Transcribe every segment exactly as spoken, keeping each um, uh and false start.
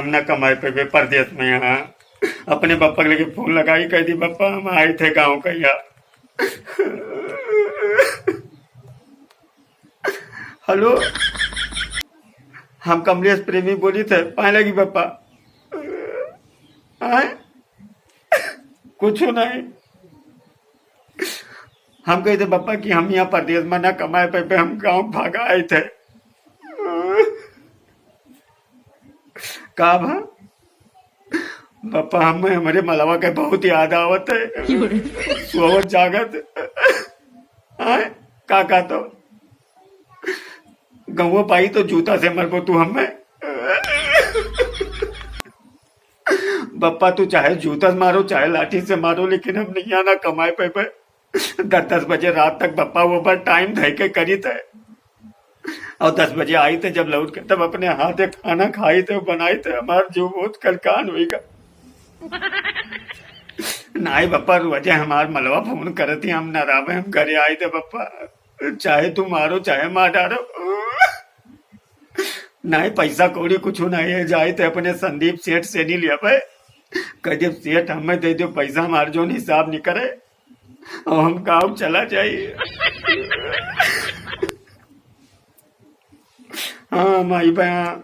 ना कमाए पे परदेस में यहाँ। अपने बप्पा के लगे फोन लगाई, कह दी, "बप्पा, हम आए थे गाँव का यहाँ।" हेलो, हम कमलेश प्रेमी बोली थे, पाए लगी बप्पा। आए? कुछ नहीं। हम कही थे बप्पा कि हम यहाँ परदेस में ना कमाए पे, पे हम गाँव भागा आए थे। का भा? बप्पा, हमें हमरे मलवा के बहुत याद आवत है। सोवत जागत। आए? का, का तो? गौवा पाई तो जूता से मरबो तू हमें। बप्पा, तू चाहे जूता से मारो, चाहे लाठी से मारो, लेकिन हम नहीं आना कमाए पे, पे। दस दस बजे रात तक बप्पा वो पर टाइम धइ के करी थे। और दस बजे आई थे जब लौट के, तब अपने हाथे खाना खाई थे, बनाई थे। हमार जो बहुत कलकान होइगा। नाई बप्पा, रोजे हमार मलवा फोन करत ही, हम न रहबे, हम घरे आई थे बप्पा। चाहे तू मारो, चाहे मार डारो। नाई, पैसा कौड़ी कुछ नहीं है, जाए थे अपने संदीप सेठ से नहीं लिया भाई। कह दे, "सेठ, हमें दे दो पैसा, हमार जोन हिसाब नहीं करे, और हम गाँव चला जाए।" हाँ माई बहन,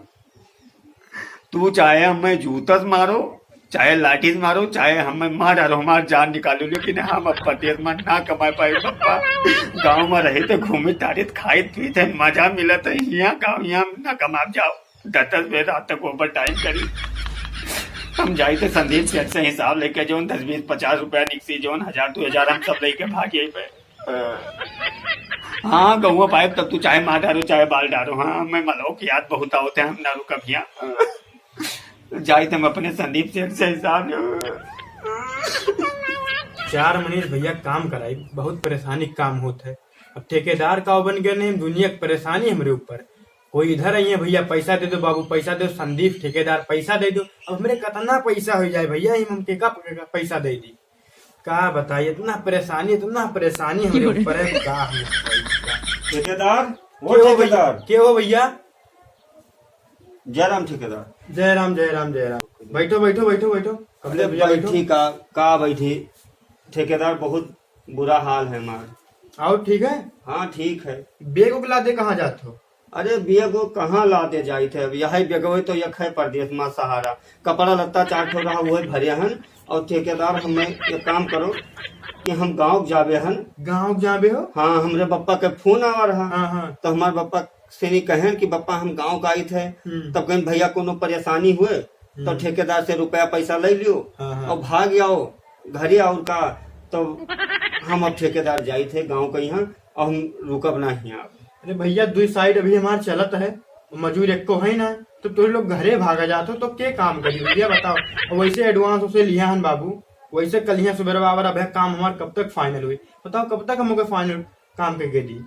तू चाहे हमें जूता से मारो, चाहे लाठी से मारो, चाहे हमें मार डालो, हमार जान निकालो, लेकिन हम अब परदेस में ना कमाए पाए बप्पा। गाँव में रहे तो घूमे तारे, खाए पीते, मजा मिलत है। यहाँ गाँव, यहाँ ना कमाब जाओ। दस दस बजे रात तक ओवर टाइम करी। हम जाई थे संदीप सेठ से हिसाब लेके, जोन दस बीस पचास रुपया निकसी, जोन हजार दो हजार हम सब लेके भाग यही पे। हाँ, गौवा पाइप तब तू चाहे मार डारो, चाहे बाल डारो। हाँ, मैं मलवा की याद बहुत आवत है, हम ना रुकब यहाँ। जाई थे हम अपने संदीप सेठ से हिसाब ले। चार मनीष भैया काम कराई, बहुत परेशानी काम होत है। अब ठेकेदार का बन गए नहीं, दुनिया की परेशानी हमरे ऊपर। कोई इधर आई है, "भैया पैसा दे दो बाबू, पैसा दो।" संदीप ठेकेदार पैसा दे दो। अब हमरे कितना पैसा हो जाए भैया, हम, हम के का, के का पैसा दे दी? का बताई, इतना परेशानी, इतना परेशानी हमरे ऊपर है, का हम बताई? ठेकेदार, वो के हो भैया? ठेकेदार। के हो भैया? जय राम ठेकेदार। जय राम, जय राम, जय राम। बैठो, बैठो, बैठो, बैठो। अरे भैया, बैठो। बैठी का, का बैठी? ठेकेदार, बहुत बुरा हाल है हमार। और ठीक है? हाँ, ठीक है। बैग उग लादे कहाँ जात हो? अरे, बैग वो कहाँ लादे जाई थे? अब यही बैगवे तो एक है परदेस में सहारा। कपड़ा लत्ता चार ठो रहा, वही भरे हन। और ठेकेदार, हमें एक काम करो कि हम गाँव जाबे हन। गाँव जाबे हो? हाँ, हमरे बप्पा के फोन आवा रहा। हाँ, हाँ। तो हमारे बप्पा से नहीं कहें कि बप्पा, हम गाँव का आई थे। हम्म। तब कहें, "भैया, कोनो परेशानी हुए तो हम्म। ठेकेदार से रुपया पैसा ले लियो हाँ, हाँ। और भाग आओ घरे।" और का, तो हम अब ठेकेदार जाई थे गाँव का यहाँ, और हम रुकब ना यहाँ। अरे भैया, दुई साइड अभी हमार चलत है, मजूर एक्को है ना, तो तुम लोग घरे भागा जात हो, तो के काम करी भैया, बताओ। और वैसे एडवांस उसे लिया हन बाबू, वैसे कल यहाँ सुबह बाबर अब काम हमार कब तक फाइनल हुई, बताओ, कब तक हम ओके फाइनल काम करके दी?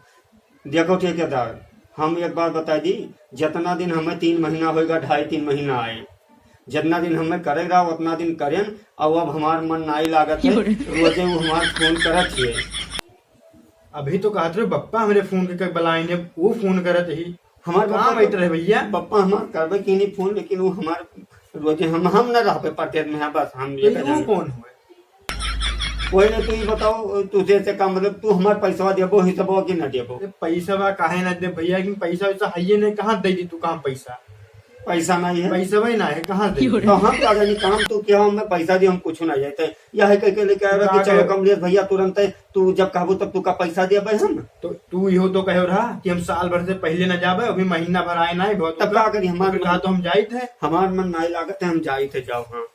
देखो ठेकेदार, हम एक बात बता दी, जितना दिन हमें तीन महीना होएगा, ढाई तीन महीना आए, जितना दिन हमें करे रहा उतना दिन करें। और अब हमार मन नाई लागत है, रोजे वो हमार फोन करत है। अभी तो कहत रहे बप्पा हमरे फोन के, के बुलाइन है, वो फोन करत ही। हमार कहाँ बप्पा बैठ रहे भैया? बप्पा हमार करबे की नहीं फोन, लेकिन वो हमार रोजे हम, हम न रहबे परदेस में, हाँ, बस हम तो ये ये वो जाने। कौन हुए? कोई ना, तू ही बताओ, तुझे से का मतलब, तू हमार पैसवा देबो, हिसबवा कि ना देबो? अरे पैसवा काहे ना दे भैया, लेकिन पैसा वैसा है ये नहीं, कहाँ दे दी तू, कहाँ पैसा? पैसा नहीं है। पैसा भाई ना है, कहाँ दे दी? तो हम का जानी काम तू क्या, हमें पैसा दी, हम कुछ ना जाते। यह है कह के लेके आवे कि का चलो कहे? कमलेश भैया तुरंत है, तू जब कहबो तब तू का पैसा देबे हम। तो तू इहो तो कहो रहा कि हम साल भर से पहले ना जाबे, अभी महीना भर आए ना है, बहुत तब होगा। का करी, हमार तो कहा मन तो हम जाइत है। हमार मन नाई लागत है, हम जाइत है, जाओ। हाँ,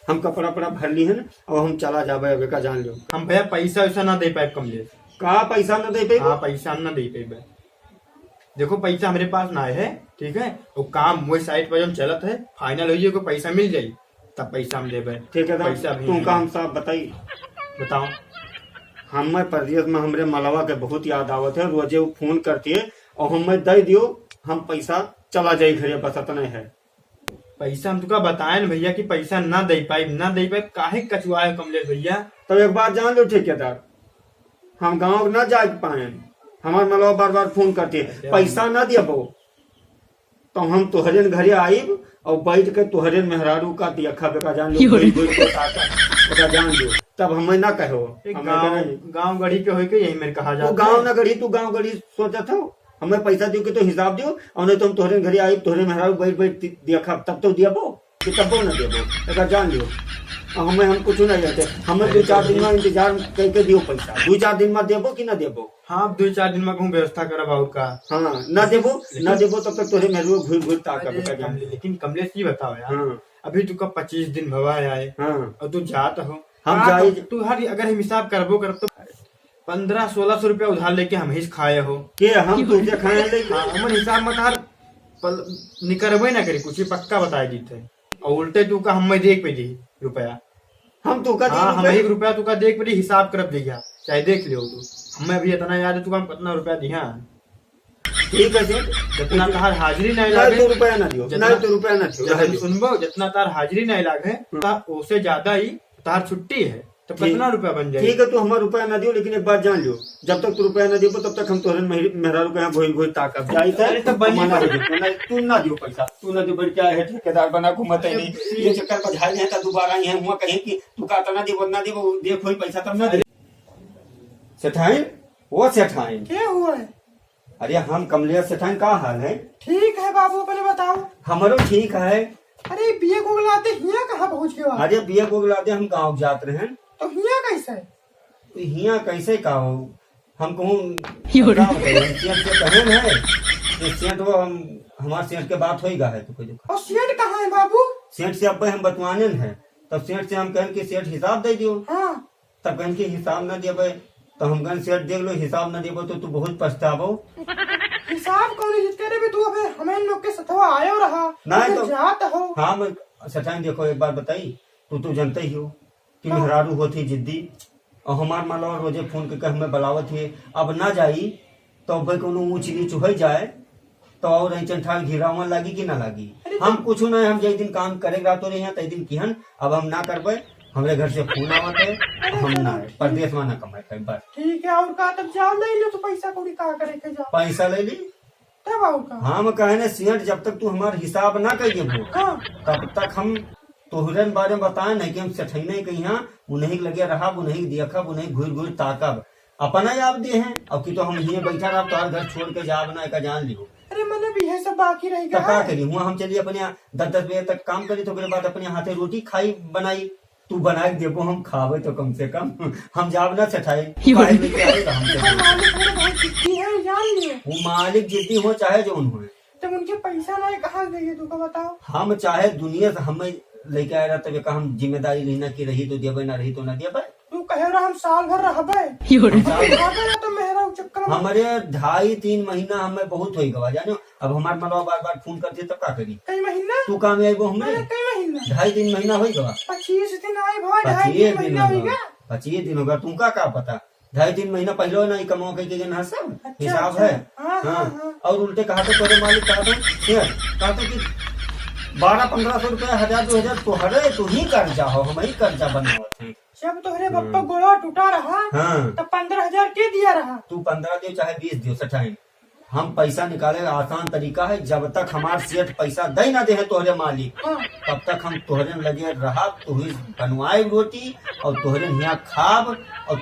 हम कपड़ा वपड़ा भर ली है ना, अब हम चला जाबे, अब का जान लो। हम भैया पैसा वैसा ना दे पाए कमलेश। का पैसा ना दे पाए? हाँ, पैसा हम ना दे पाए। देखो, पैसा हमरे पास ना है, ठीक है, वो काम वही साइट पर जो चलत है, फाइनल होइए, को पैसा मिल जाई, तब पैसा हम देबे। ठीक है, तब पैसा अभी तू नहीं काम है। साफ बताई। बताओ। हमें परदेस में हमरे मलवा के बहुत याद आवत है, रोजे वो फोन करती है और हमें दे दियो, हम पैसा चला जाई घरे, बस इतने है। पैसा हम तुका बताए न भैया कि पैसा ना दे पाई, ना दे पाई, काहे कचुआए कमलेश भैया? तब एक बात जान लो ठेकेदार, हम गाँव ना जा पाए, हमार मलवा बार बार फोन करती है, अच्छा। पैसा ना दिया बो। तो हम तोहरेन घरे आइब और बैठ के तोहरेन मेहरारू का देखब, एका जान लो, कोई, कोई, कोई का, का, एका जान लो। तब हमें ना कहो, एक हमें गाँव, कहे, गाँव गढ़ी के होइके यही मेरे कहा तू जाता गाँव है। ना गढ़ी, तू गाँव गढ़ी सोचत हो, हमें पैसा दियो कि तो हिसाब दियो, और नहीं तो हम तोहरेन घरे आइब, तोहरे मेहरारू बैठ, बैठ दि-, देखब, तब तो दियबो कि तब ना दियबो, एका जान लियो। और हमें, हम कुछ नहीं जाते, हमें दो चार दिन में इंतजार करके दियो पैसा, दो चार दिन में देबो कि ना देबो? हाँ, अब दो चार दिन में कहूँ व्यवस्था करब और का। हाँ, ना देबो, लेकिन ना देबो, तब तक तोरे मेहरुआ घूर घूर ताकब, अरे, एका जान लियो। लेकिन कमलेश, ये बताओ यार, हाँ। अभी तू का पच्चीस दिन भवा है आए, हाँ। और तू जात हो, हम का जाई तो, तू हर, अगर हम हिसाब करबो करब तो पन्द्रह सोलह सौ रुपया उधार लेके हम ही से खाए हो। के हम तुझे खाए लेके? हाँ, हमर हिसाब में तार पल-, निकरबे ना करी, कुछ ही पक्का बताए दीते। और उल्टे तू का हमें देख पे दी रुपया। हम तू का दी हाँ, हम रुपया? एक रुपया तू का देख पे दी, हिसाब करब दिया, चाहे देख लियो तू। हमें अभी इतना याद है तू का हम कितना रुपया दिया। ठीक है जी। जितना तार हाजिरी नहीं नहीं लागे, तो रुपया ना दियो, जितना, नहीं तो रुपया ना दियो, जब रह हम दियो। सुनबो, जितना तार हाजिरी नहीं लागे, हम्म। ता-, ओसे ज्यादा ही तार छुट्टी है, तो ठीक। कितना रुपया बन जाए? ठीक है, तू हमारा रुपया ना दियो, लेकिन एक बात जान लियो, जब तक तू रुपया ना देबो, तब तक हम तोहरे मेहर-, मेहरारू के यहाँ घोई घोई ताकब। जाई थे, अरे, तो बनी मना कर। कर दे। नहीं, तू ना दियो पैसा, तू ना दियो, बड़ी क्या है, ठेकेदार बना घूमत है अरे, नहीं। ये चक्कर पर झाड़ नहीं था, दोबारा यहाँ हुआ कहीं कि तू कहता ना दियो, ना दियो, देख होई पैसा तब ना दे। सेठाइन, वो सेठाइन। क्या हुआ है? अरे हम कमलिया सेठाइन, का हाल है? ठीक है बाबू, अपने बताओ। हमरो ठीक है। अरे बिया को लाते हिया कहाँ पहुँच गयो आप? अरे बिया को लाते हम गाँव जात रहे। तो हिया कैसे? तो हिया कैसे का हो? हम कहूँ, योरे। का बताई, हम सेठ से कहे न है, ये सेठ वो हम, हमार सेठ के बात होई गा है, तो कोई देखो। और सेठ कहाँ है बाबू? सेठ से अब हम बतवाने न है, तब सेठ से हम कहन कि सेठ हिसाब दे दियो। हाँ। तब कहन कि हिसाब ना देबे, तो हम कहन सेठ देख लो, हिसाब ना देबो तो तू बहुत पछताबो। हिसाब कौन है जितने भी तू अबे हमें लोग के सथवा आयो रहा, नहीं अबे तो जात हो। हाँ, मैं सेठाइन देखो एक बात बताई, तू तो जानते ही हो कि हाँ। मेहरारू होती जिद्दी, और हमार मालवा रोजे फोन करके हमें बुलावत है, अब ना जाई तो भाई कोनो ऊंच नीच हो जाए तो और ऐचन ठाल घिरावन लागी कि ना लागी? अरे हम तो कुछ नहीं, हम जय दिन काम करे रहतो रहे हैं, तय दिन किहन, अब हम ना करबे, हमरे घर से फोन आवत है, अरे हम चलो ना, ठीक। परदेश में ना कमाए खाए, बस। ठीक है, और का, तब जाओ ले लो तो पैसा कौड़ी का करे के जाओ। पैसा ले ली? तब और का? हम कहे ने सेठ, जब तक तू हमार हिसाब ना कर देबो, हाँ। तब तक हम तोहरे बारे में बताए नहीं कि हम सेठई नहीं कहीं, हाँ, उन्हीं के लगे रहब, उन्हीं के देखब, उन्हीं घूर घूर ताकब। अपना ही आप दे हैं, अब कि तो हम हिये बैठा रहब, तोहर घर छोड़ के जाब ना, एका जान लियो। अरे मतलब यह सब बाकी रह तो गया का है। करी, हुआ हम चली अपने यहाँ दस दस बजे तक काम करी, तो ओकरे बाद अपने हाथे रोटी खाई बनाई, तू बना के देबो, हम खावे तो कम से कम, हम जाब ना सेठाई, यो। काहे लेके आवे तो हमसे अरे बोल। मालिक मेरे बहुत जिद्दी है, जान लिए। वो मालिक जिद्दी हो चाहे जौन होए। तब उनके पैसा ना है, कहाँ से देंगे, तू का बताओ? हम चाहे दुनिया से हमें लेके आए रहा, तब का हम जिम्मेदारी लेना कि रही तो देबे, ना रही तो ना देबे। तू कहे रहा हम साल भर रहबे। यो रे। हम साल भर रहबे तो मेहरा उ चक्कर में। हमरे ढाई तीन महीना हमें बहुत होई गवा, जानो। अब हमार मनवा बार बार फोन करते तब का करी? कई महीना? तू काम आइबो हमरे? अरे, कई महीना? ढाई तीन महीना होई गवा। पच्चीस दिन आए भाई, ढाई पच्चीस तीन दिन महीना होई होगा। गया। पच्चीस दिन होगा, तुमका का पता? ढाई तीन महीना पहले ना, ई कमवा कइके गए ना सब, अच्छा, हिसाब अच्छा। है। हाँ, हाँ, हाँ, हाँ। और उल्टे कहा तो तोरे मालिक कहा तो, शेर, कहा तो कि बारह पन्द्रह सौ रुपया, हजार, दो हजार तोहरे, तू ही कर्जा हो, हम ही कर्जा बनावत हैं। जब तोहरे हम्म। बप्पा गोड़वा टूटा रहा, हाँ। तब पन्द्रह हजार के दिया रहा? तू पन्द्रह दियो चाहे बीस दियो, सेठाइन। हम पैसा निकाले का आसान तरीका है, जब तक हमार सेठ पैसा दे ना दे है तोहरे मालिक, हाँ। तब तक हम तोहरे लगे रहब, तू ही बनवाए रोटी और तोहरे हियाँ खाब और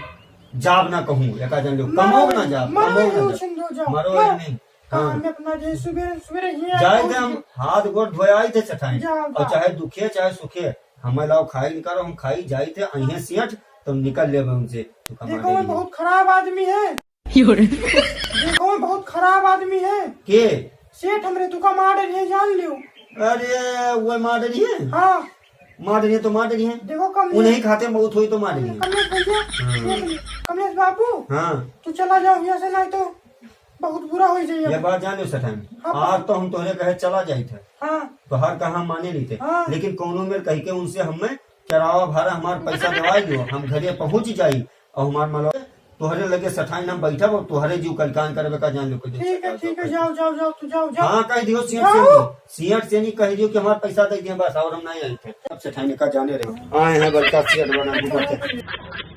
जाब ना कहूँ, एका जान लो, मरो, कमो ना जाब, मरो कमो ना यूं जाब। छिंदो जाओ, मरो मरो। नहीं। हाँ। काम में अपना जे सुबह, सुबह ही जाए थे हम, हाथ गोड़ धोए आई थे सेठाइन, जाओ, और जाओ। चाहे दुखे चाहे सुखे, हमें लाओ खाई निकालो, हम खाई जाई थे, अइहे सेठ, तो निकल लेबे उनसे, तू कमा देखो, वो लेगी। बहुत खराब आदमी है। यो रे। देखो, वो बहुत खराब आदमी है। के? सेठ हमरे, तू का मार डरिए, जान लियो। अरे, वो मार डरिए? हाँ। मार डरिए तो मार डरिए। देखो, कमलेश। उन्हीं खाते मौत होई तो मार डरिए। कमलेश भैया, हाँ। देख ले, कमलेश बाबू, हाँ। तू चला जाओ यहाँ से, नहीं तो बहुत बुरा हो जाइए। ये बात जान लो सेठाइन, हाँ, आज तो हम तोहरे कहे चला जाई थे, हाँ। तोहार कहा माने नहीं थे, हाँ। लेकिन कौनो मेर कह के उनसे हमें किराया भाड़ा हमार पैसा देवाई दो, हम घरे पहुँच जाई और हमार मालवा तोहरे लगे सेठाइन हम बैठब और तोहरे जीव कलकान करबे का जान लो, कोई ठीक है, ठीक है, जाओ, जाओ, जाओ, तू जाओ, जाओ। हाँ, कह दियो सेठ से जाओ। नहीं, सेठ से नहीं कह दियो कि हमार पैसा दे दिए बस, और हम नहीं आई थे। अब सेठाइन का जाने रहे, आए हैं बड़का सेठ बना के बैठे।